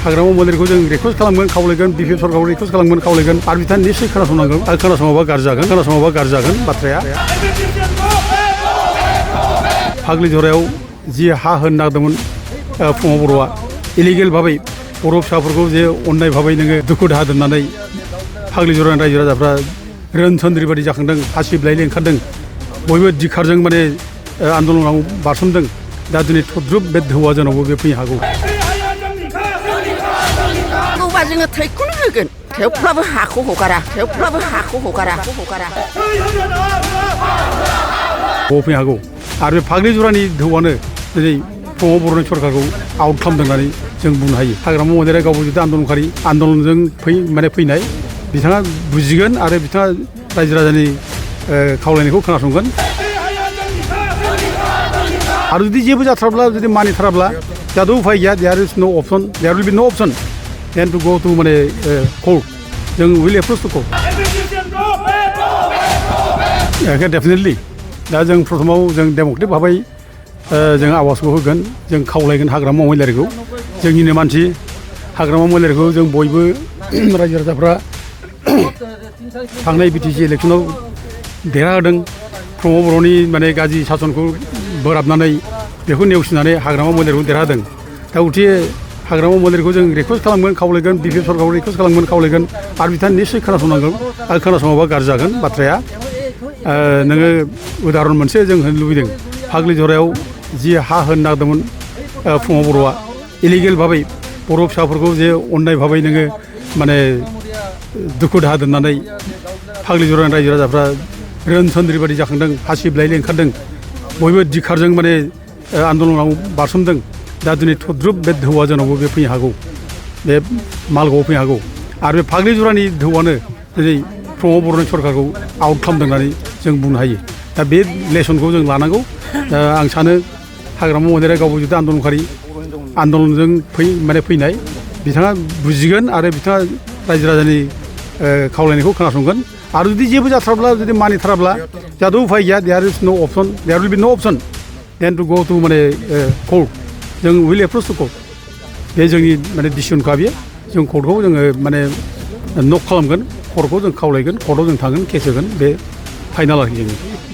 हाग्रामा मन्दिरखौ जों रिकुवेस्ट खालामगोन खावलायगोन बिपिएफ सरकारखौ रिकुवेस्ट खालामगोन खावलायगोन आरो बिथाङा निश्चय खोनासंनांगोन आरो खोनासङाबा गाज्रि जागोन बाथ्राया फाग्लिजरायाव जि हा होनो नागिरदोंमोन फुङाव बर'आ इलिगेल भाबै बर' फिसाफोरखौ जे अननाय भाबै नोङो दुखु दाहा दोननानै फाग्लिजरानि रायजो राजाफ्रा रोनसोन्द्रि बादि जाखांदों हासिब लायले ओंखारदों बयबो दिखारजों माने आन्दलनाव बारसोमदों दा दिनै थद्रुब बे धौवा जोंनावबो बे फैनो हागौ जोङो थैखौनो होगोन थेवब्लाबो हाखौ हगारा फैनो हागौ आरो बे फाग्लिजरानि धौवानो दिनै फुङाव बर'नि सरकारखौ आउट खालामदों होननानै जों बुंनो हायो हाग्रामा मन्दिरा गावबो जुदि आन्दलनजों फैनाय बिथाङा बुजिगोन आरो बिथाङा रायजो राजानि खावलायनायखौ खोनासंगोन आरो जुदि जेबो जाथाराब्ला जुदि मानिथाराब्ला जाहाथ' उफाय गैया देयार उइल बि नो अपसन देन टु गो टु माने कर्ट जों will approach to court definitely दा जों प्रथमाव जों डेम'क्रेटिक भाबै जों आवाजखौ होगोन जों खावलायगोन हाग्रामा महिलारिखौ जोंनिनो मानसि हाग्रामा महिलारिखौ जों बयबो रायजो राजाफ्रा थांनाय बिटिसि इलेक्सनाव देरहाहोदों प्रमद बर'नि माने गाज्रि सासनखौ बोराबनानै बेखौ नेवसिनानै हाग्रामा महिलारिखौ देरहादों दा गथिखे हाग्रामा महिलारिखौ जों रिकुवेस्ट खालामगोन खावलायगोन बिपिएफ सरकारखौ रिकुवेस्ट खालामगोन खावलायगोन आरो बिथाङा निश्चय खोनासंनांगोन आरो खोनासङाबा गाज्रि जागोन बाथ्राया नोङो उदाहरन मोनसे जों होनो लुबैदों फाग्लिजरायाव जि हा होनो नागिरदोंमोन फुङाव बर'आ इलिगेल भाबै बर' फिसाफोरखौ जे अननाय भाबै नोङो माने दुखु दाहा दोननानै फाग्लिजरानि रायजो राजाफ्रा रोनसोन्द्रि बादि जाखांदों हासिब लायले ओंखारदों बयबो दिखारजों माने आन्दलनाव बारसोमदों दा दिनै थद्रुब बे धौवा जोंनावबो बे फैनो हागौ बे मालगावआव फैनो हागौ आरो बे फाग्लिजरानि धौवानो दिनै प्रमद बर'नि सरकारखौ आउट खालामदों होननानै जों बुंनो हायो दा बे लेसनखौ जों लानांगौ आं सानो हाग्रामा मन्दिरा गावबो जुदि आन्दलनजों फैनाय बिथाङा बुजिगोन आरो बिथाङा रायजो राजानि खावलायनायखौ खोनासंगोन आरो जुदि जेबो जाथाराब्ला जुदि मानिथाराब्ला जाहाथ' उफाय गैया देयार उइल बि नो अपसन देन टु गो टु माने कर्ट जों उइल एप्रोच टु कर्ट बे जोंनि माने डिसिसनखा बेयो जों कर्टखौ जोङो माने नक खालामगोन कर्टखौ जों खावलायगोन कर्टआव जों थांगोन केस होगोन बे फाइनाल आरोखि जोंनि